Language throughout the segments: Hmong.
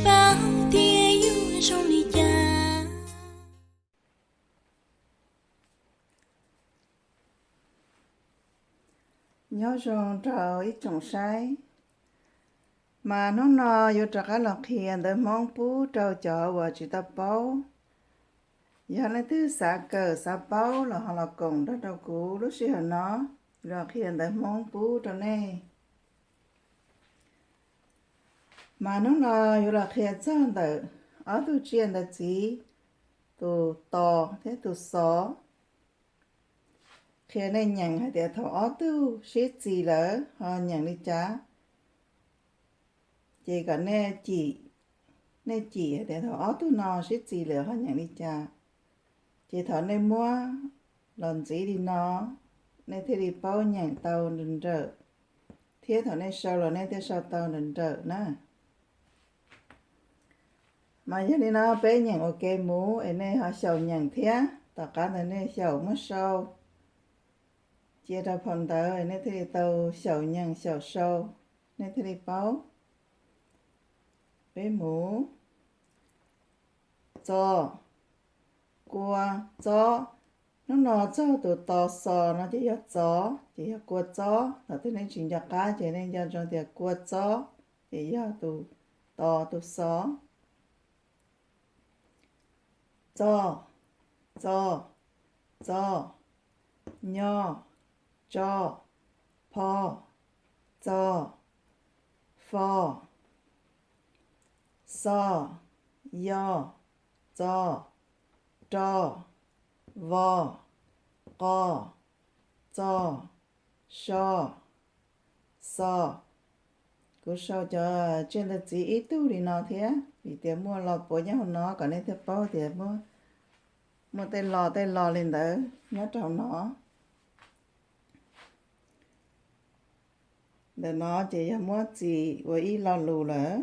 Paub tias yuav zoo li cas. Nyob zoo rau ib tsoom saib, mas hnub no yuav rov qab los qhia ntawv Hmoob pub rau cov uas tsis tau paub. Yog leej twg xav kawm xav paub los ho los koom nrog rau kuv lub sij hawm no, los qhia ntawv Hmoob pub rau nej. Mas hnub no yuav los qhia txog ntawm ob tug tsiaj ntawv txiv, tus tos thiab tus xos. Qhia nej nyeem hais tias thaum ob tug sib txis lawm ho nyeem li cas. Ces kom nej cim, nej cim hais tias thaum ob tug no sib txis lawm ho nyeem li cas. Ces thaum nej muab los ntxiv li no, nej thiaj li paub nyeem tau nrawm nrawm, thiab thaum nej sau los nej thiaj sau tau nrawm nrawm na. Mas yog li no peb nyeem ua ke mus es nej ho xyaum nyeem thiab, tom qab ntawd nej xyaum muab sau cia rau phau ntawv es nej thiaj li tau xyaum nyeem xyaum sau, nej thiaj li paub. Peb mus. Txo, kua, txob. Hnub no txog tus tos xos no ces yog txov, ces yog kua txob. Thaum twg nej tsis nco qab ces nej nco ntsoov tias kua txob ces yog tus tos tus xos. Txo, txo, txo, nyo, tso, pho, txo, fo, xo, yo, txo, ro, vo, qo, txo, so, xo. Kuv sau cov tsiaj ntawv txiv ib tug li no thiab, vim tias muaj lo puav nyob hauv no kom nej thiaj paub tias muaj tej lo tej lo li ntawd nyob rau hauv no. Ntawm no ces yog muab txis ua ib lo lus lawm.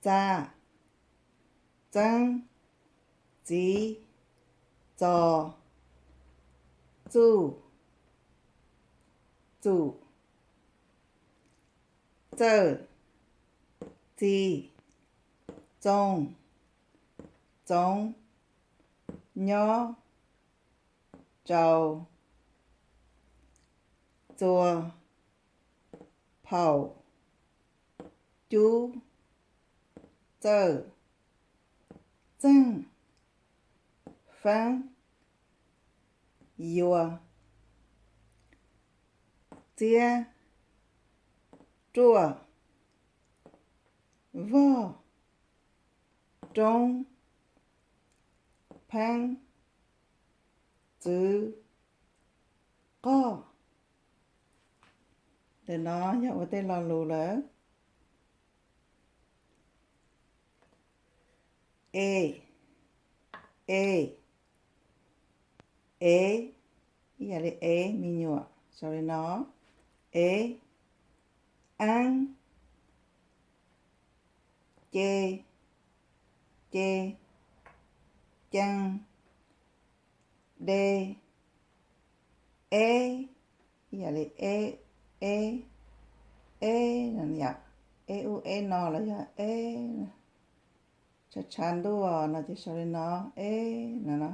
Txa, txeeb, txiv, txo, txuj, txum, txawj, txi, txoo, txoov, nyob, tsau, txua, phaum, cub, txawj, txeeg, feeb, yua, txiab, ruaj, vog, roob, pheeb, txwv, qoj. Ntawm no yog ua tej lo lus lawm. E, e, ev, ib yam li ev me nyuam, sau li no, ev, eeb, ce, ce, cee, de, eb, ib yam li eb, eb, eb, eb ub eb no los yog eb, tshav tshav ntuj no ces sau li no, eb no no.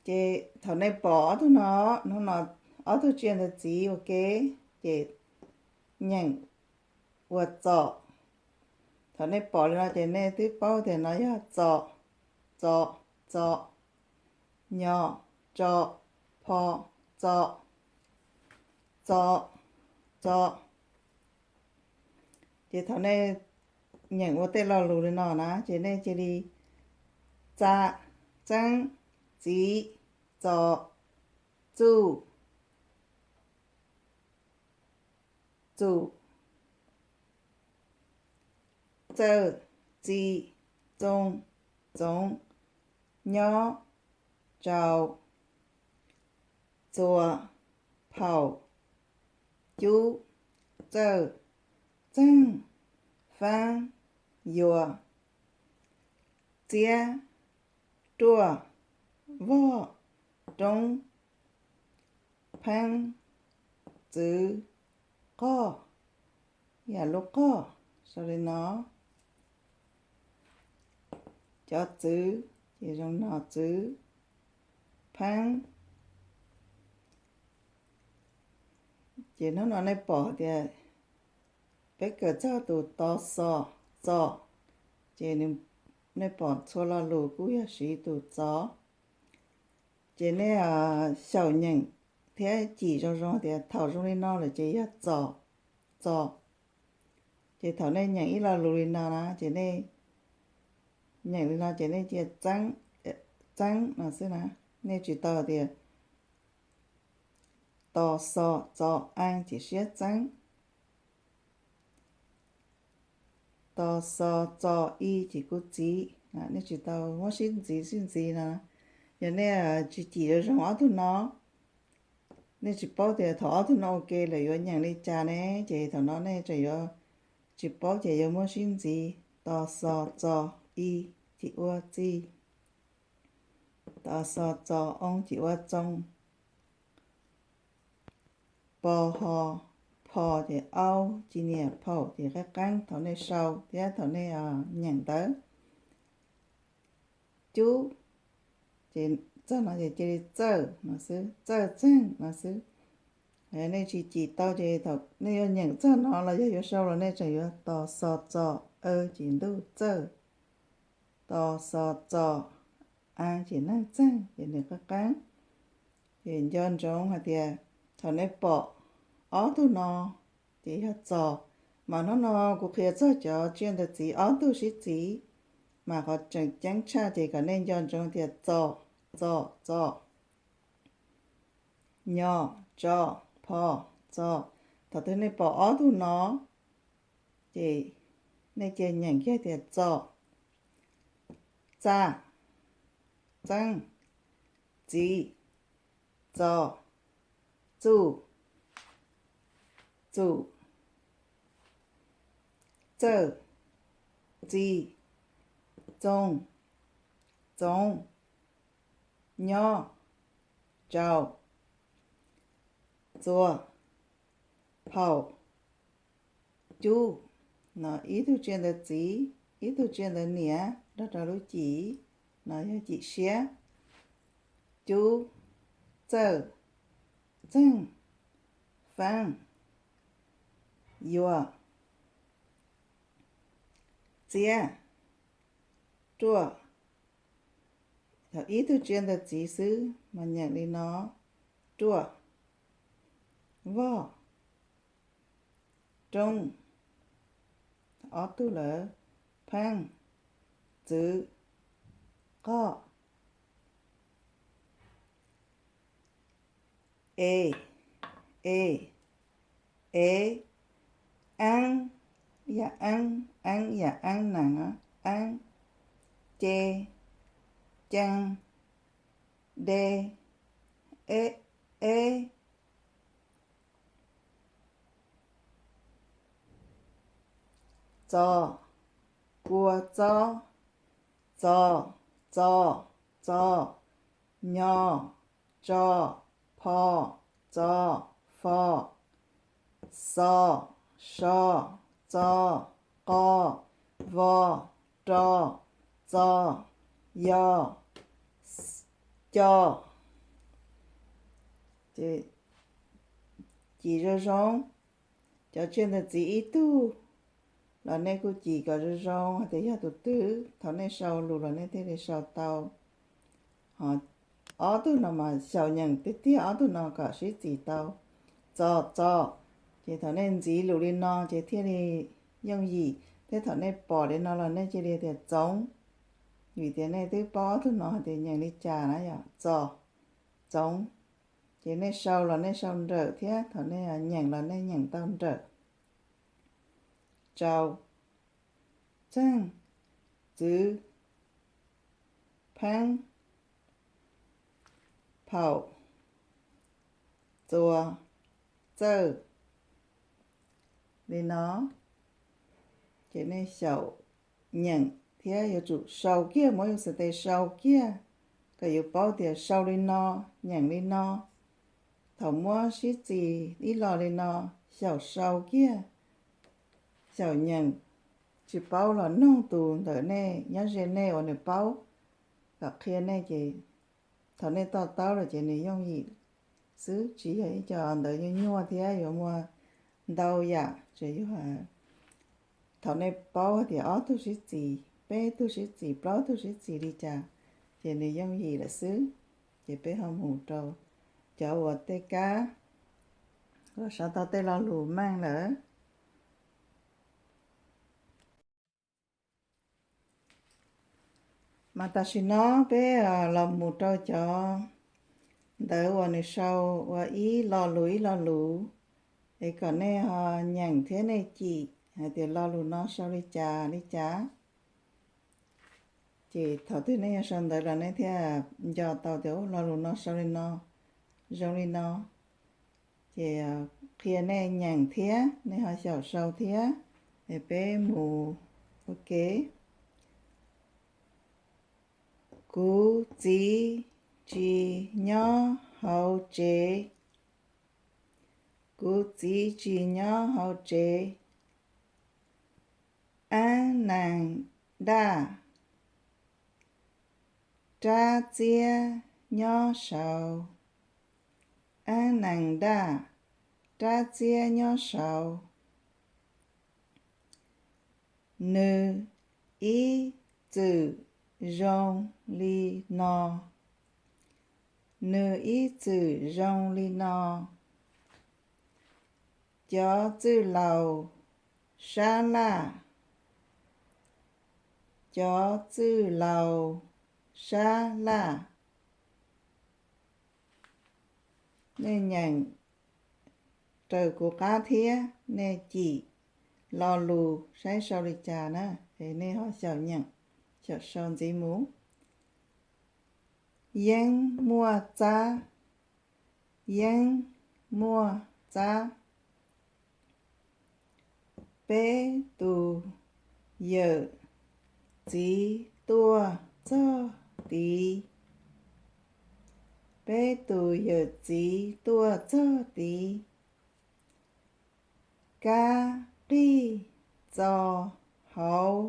Ces thaum nej pom ob tug no, hnub no ob tug tsiaj ntawv txiv ua ke, ces nyeem ua txom. Thaum nej pom li no ces nej twb paub tias no yog txom, txom, txom, nyo, tso, pho, txo, txom, txom. Ces thaum nej nyeem ua tej lo lus li no na ces nej cia li txa, txeeb, txiv, txo, txuj, txum, txawj, txi, txoo, txoov, nyob, tsau, txua, phaum, cub, txawj, txeeg, feeb, yua, txiab, ruaj, vog, roob, pheeb, txwv, qoj, yam lub qoj, sau li no. Cov txwv ces zoo no, txwv, pheeb. Ces hnub no nej pom tias peb kawm txog tus to xo txo, ces nej pom txhua lo lus kuj yog siv tus txo. Ces nej xyaum nyeem thiab cim zoo zoo tias thaum zoo li no lawm ces yog txo, txo. Ces thaum nej nyeem ib lo lus li no na ces nej nyeem li no ces nej cia txeeb, txeeb no xwb na. Nej tsis tau tias to xo txo eeb ces siab txeeb. To xo txo i ces kuv txiv. Nej tsis tau muab sib ntxiv sib ntxiv no. Yog nej tsis cim zoo zoo ob tug no, nej tsis paub tias thaum ob tug no ua ke lawm yuav nyeem li cas ne, ces thaum no nej tseem yuav tsis paub ces yuav muab sib ntxiv. To xo txo i ces ua txij. To xo txo oo ces ua txoo. Po ho pho ces aub, ci niam phaum ces qeeb qeeb thaum nej sau thiab thaum nej nyeem ntawd. Cub, ces txog no ces cia li txawj no xwb, txawj txeeg no xwb. Nej tsis cim tau ces thaum nej yuav nyeem txog no los yog yuav sau los nej tseem yuav to xo txo, aw ces ntuj txawj, to xo txo, a ces neeg txeeg ces nws qeeb qeeb. Ces nco ntsoov hais tias thaum nej pom ob tug no ces yog txo, mas hnub no kuv qhia txog cov tsiaj ntawv txiv ob tug sib txiv, mas qhov tseem ceeb tshaj ces kom nej nco ntsoov tias txo, txo, txo, nyo, tso, pho, txo. Thaum twg nej pom ob tug no ces nej cia nyeem kiag tias txo, txaj, txeeb, txiv, txo, txuj, txum, txawj, txi, txoo, txoov, nyob, tsaus, txuas, phaum, cub. No ib tug tsiaj ntawv txiv, ib tug tsiaj ntawv niam nrog rau lub cim, no yog cim siab. Cub, txawj, txeeg, feeb, yuam, txiab, ruaj. Thaum ib tug tsiaj ntawv txiv xwb mas nyeem li no: ruaj, voj, roob, ob tug lawm, pheej, txwv, qoj, e, e, ev, eeb, yam eeb, eeb yam eeb nees, eeb, ce, cee, de, eb, eb, txo, kua txob, txo, txo, txo, nyo, tso, pho, txo, fo, xo, so, txo, qo, vo, ro, txo, yo, co. Ces cim zoo zoo, cov tsiaj ntawv txiv ib tug los nej kuj cim kom zoo zoo hais tias yog tus twg, thaum nej sau lus los nej thiaj li sau tau. Ho ob tug no mas xyaum nyeem tiag tiag ob tug no kom sib txis tau. Txo, txo, ces thaum nej ntxiv lus li no ces thiaj li yooj yim, thiab thaum nej pom li no los nej cia li tias txoov, vim tias nej twb paub ob tug no hais tias nyeem li cas na yom, txo, txoov. Ces nej sau los nej sau nrawm thiab thaum nej nyeem los nej nyeem tau nrawm. Tsaus, txeeg, txwv, pheeb, phaum, txuas, txawj. Li no, ces nej xyaum nyeem thiab yuav tsum sau kiag, muab yus sartais sau kiag, kom yus paub tias sau li no, nyeem li no. Thaum muab sib txis ib los li no, xyaum sau kiag, xyaum nyeem, tsis paub los noog tus ntawm nej nyob ze nej uas nws paub kom qhia nej ces thaum nej to taub lawm ces nws yooj yim xwb, tsis yog ib co ntawd nyuaj nyuaj thiab yuav muaj ntau yam, tsuas yog thaum nej paub tias ob tug sib txis, peb tug sib txis, plaub tug sib txis li cas ces nws yooj yim lawm xwb. Ces peb ho mus rau cov uas tej kab uas sau tau tej lo lus meej lawm. Mas tam sim no peb los mus rau cov ntawv uas nws sau ua ib lo lus ib lo lus, es kom nej ho nyeem thiab nej cim hais tias lo lus no sau li cas li cas. Ces thaum twg nej yuav sau ntawv los nej thiaj nco tau tias lo lus no sau li no, zoo li no. Ces qhia nej nyeem thiab nej ho xyaum sau thiab. Es peb mus ua ke. Kuv txiv tsis nyob hauv tsev. Kuv txiv tsis nyob hauv tsev. Ab nees daj, rab txiab nyob saud. Ab nees daj, rab txiab nyob saud. Nws ib txwm zoo li no. Nws ib txwm zoo li no. Cov txwj laus sab laj. Cov txwj laus sab laj. Nej nyeem raws kuv qab thiab nej cim lo lus saib sau li cas na, es nej ho xyaum nyeem, xyaum sau ntxiv mus. Yeeb muaj txab. Yeeb muaj txab. Peb tus yawm txiv tuaj txog tid. Peb tus yawm txiv tuaj txog tid. Kab qij txo hauv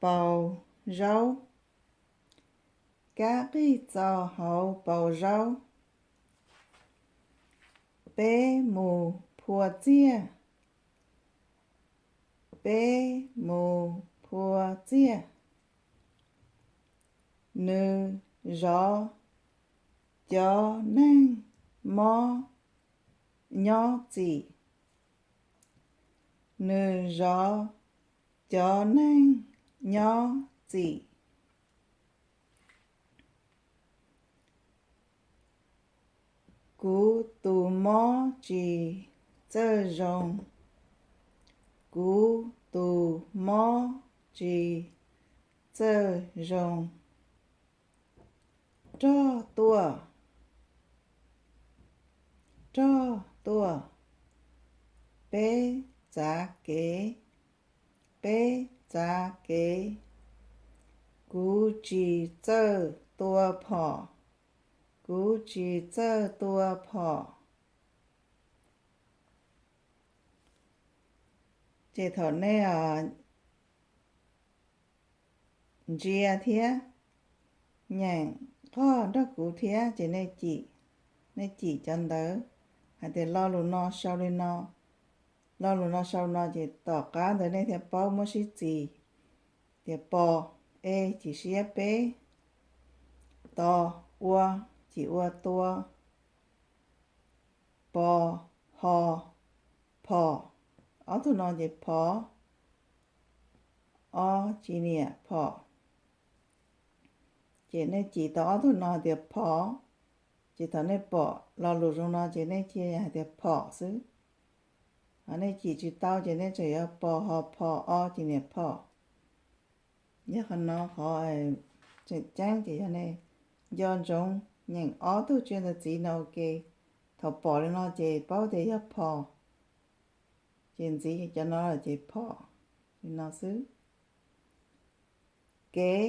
paus zaub. Kab qij txo hauv paus zaub. Peb mus phua txiaj. Peb mus phua txiaj. Nws zov cov neeg mob nyob txim. Nws zov cov neeg nyob txim. Kuv tus mob tsis txawj zoo. Kuv tus mob tsis txawj zoo. Rog tuaj. Rog tuaj. Peb txav kev. Peb txav kev. Kuv tsis txawj tua phom. Kuv tsis txawj tua phom. Ces thaum nej ntsia thiab nyeem qoj nrog kuv thiab ces nej cim, nej cim cov ntawv hais tias lo lus no sau li no, lo lus no sau no ces tom qab ntawd nej thiaj paub muab sib txis tias pos, e cim siab peb, tos, ua cim ua tua, pos, ho, phom. Ob tug no ces phov, o cim niam phom. Ces nej cim tau ob tug no tias phov, ces thaum nej pom lo lus zoo no ces nej cia hais tias phom xwb. Ho nej cim tsis tau ces nej tseem yuav pos ho phom o cim niam phom. Yog qhov no qhov tseem ceeb ces yog nej nco ntsoov nyeem ob tug tsiaj ntawv txiv no ua ke. Thaum pom li no ces paub tias yog phom, ces ntxiv cov no lawm ces phom li no xwb. Kev,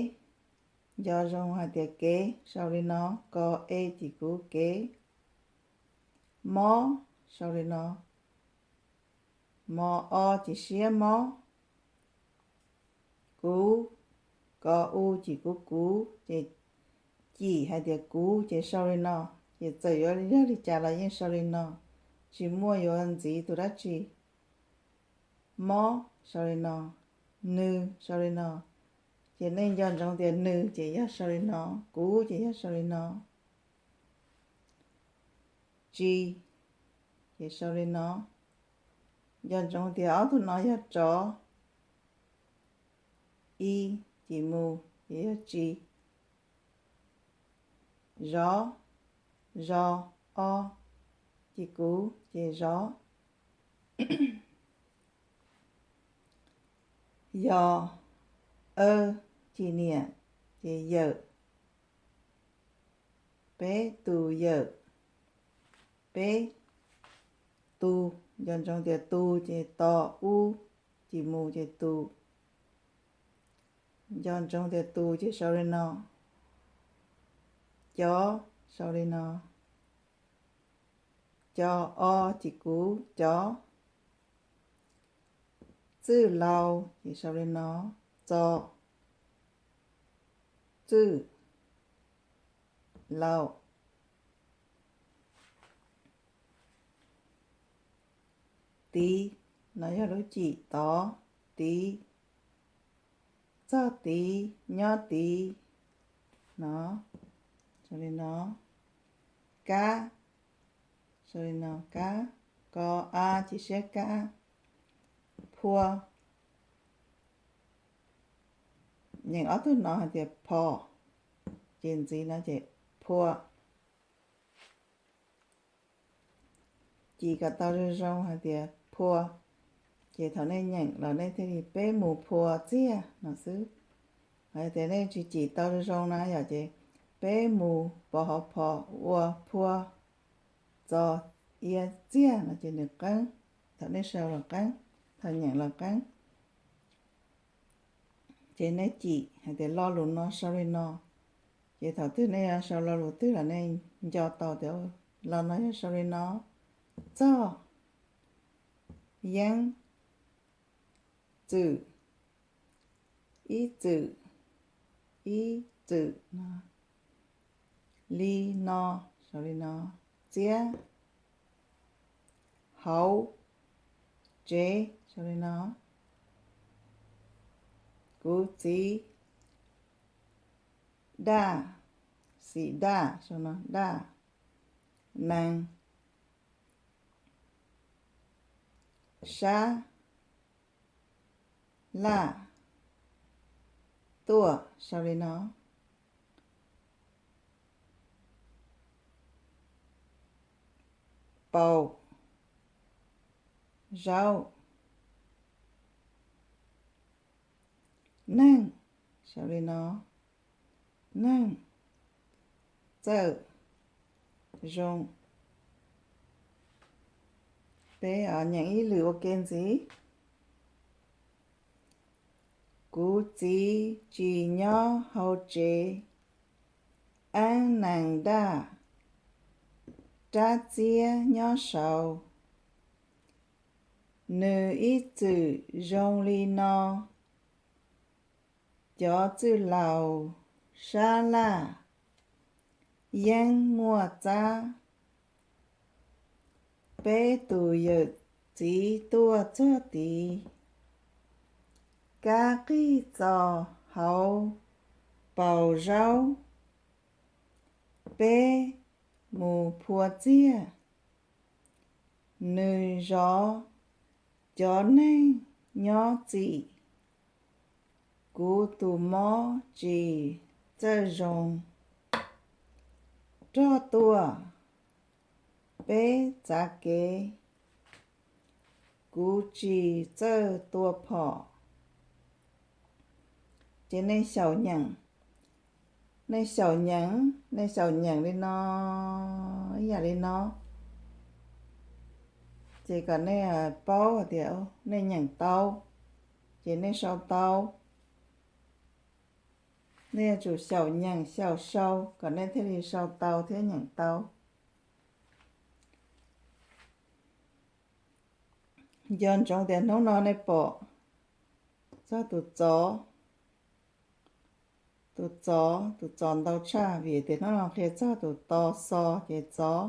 nco zoo hais tias kev sau li no, ko e cim kuv kev. Mob sau li no, mo o ces siab mob. Kuv, ko u cim kuv kuv ces cim hais tias kuv ces sau li no. Ces txawm yuav yog li cas los yeej sau li no, tsis muaj yuav ntxiv tus dab tsi. Mob sau li no, nws sau li no. Ces nej nco ntsoov tias nws ces yog sau li no, kuv ces yog sau li no, tsis ces sau li no. Nco ntsoov tias ob tug no yog rov, i cim mus ces yog tsis. Zov, zos, o cim kuv ces zov. Yos, aw cim niam ces yawm. Peb tus yawm, peb tus, nco ntsoov tias tus ces to, u cim mus ces tus. Nco ntsoov tias tus ces sau li no, cov sau li no, co o cim kuv cov. Txwj laus ces sau li no, txos, txwj, laus. Tid, no yog lub cim tod, tid, txog tid, nyob tid no, sau li no. Kab, sau li no, kab, ko a cim siab kab. Phua, nyeem ob tug no hais tias phom, ces ntxiv no ces phua. Cim kom tau zoo zoo hais tias phua, ces thaum nej nyeem los nej thiaj li peb mus phua txiaj no xwb. Hais tias nej tsis cim tau zoo zoo na yom, ces peb mus pov hov phom ua phua txos ia txiaj no ces nws qeeb, thaum nej sau los qeeb, thaum nyeem los qeeb. Ces nej cim hais tias lo lus no sau li no, ces thaum twg nej yuav sau lo lus twg los nej nco tau tias lo no yog sau li no. Txog, yeeb, txwm, ib txwm, ib txwm no, li no, sau li no, txiab, hauv, tsev, sau li no, kuv txiv, daj, xim daj, sau no, daj, nees, sab, laj, tuaj, sau li no, paum, zaub, neeg, sau li no, neeg, txawj, zoo. Peb nyeem ib lwm ua ke ntxiv. Kuv txiv tsis nyob hauv tsev, eeb nees daj, rab txiab nyob saud. Nws ib txwm zoo li no, cov txwj laus, sab laj, yeeb muaj txab. Peb tus yawm txiv tuaj txog tid, kab qig txos hauv paus zaub. Peb mus phua txiaj, nws zov cov neeg nyob txim. Kuv tus mob tsis txawj zoo, rog tuaj peb txav kev, kuv tsis txawj tua phom. Ces nej xyaum nyeem, nej xyaum nyeem, nej xyaum nyeem li no, ib yam li no. Ces kom nej paub hais tias nej nyeem tau, ces nej sau tau. Nej yuav tsum xyaum nyeem xyaum sau kom nej thiaj li sau tau thiab nyeem tau. Nco ntsoov tias hnub no nej pom txog tus txov, tus txov, tus txov ntau tshaj vim tias hnub no qhia txog tus to xo ces txov,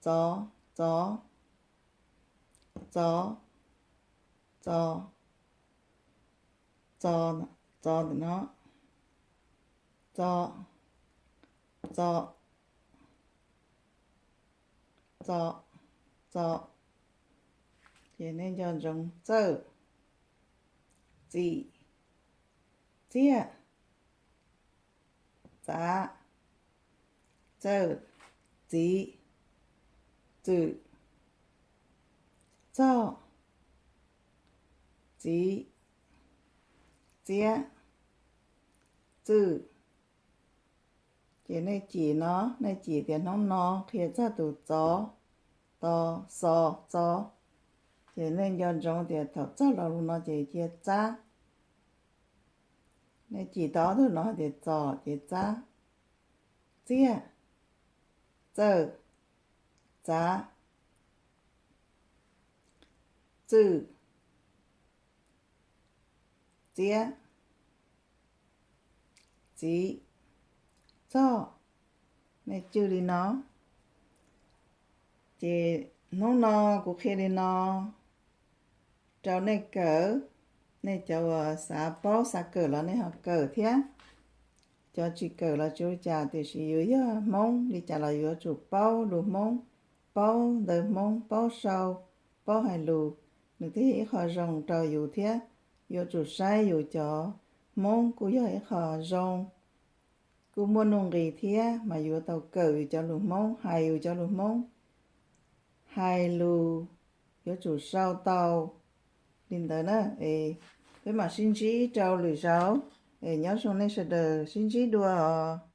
txov, txov, txov, txov, txov, txov ntawm no, txov, txov, txov, txov. Ces nej nco ntsoov txawj, txim, txiaj, txav, txawj, txiv, txwm, txoj, txiv, txiab, txwj. Ces nej cim no, nej cim tias hnub no qhia txog tus txov, to, xo, txov. Ces nej nco ntsoov tias thaum txog lo lus no ces cia txab. Nej cim tau ob tug no tias txom ces txab, txiaj, txawj, txav, txwj, txiab, txiv, txoj. Nej cwj li no. Ces hnub no kuv qhia li no rau nej kawm. Nej cov uas xav paub xav kawm los nej ho kawm thiab. Cov tsis kawm los tsis ua cas, tiam sis yus yog Hmoob li cas los yuav tsum paub lus Hmoob, paub ntawv Hmoob, paub sau, paub hais lus. Nws thiaj yog ib qho zoo rau yus thiab. Yuav tsum saib yus cov Hmoob kuj yog ib qho zoo, kuj muaj nuj nqis thiab, mas yuav tau kawm yus cov lus Hmoob, hais yus cov lus Hmoob. Hais lus yuav tsum sau tau li ntawd na. Es peb mam sib ntsib rau lwm zaus, es nyob zoo nej sawv daws, sib ntsib dua os.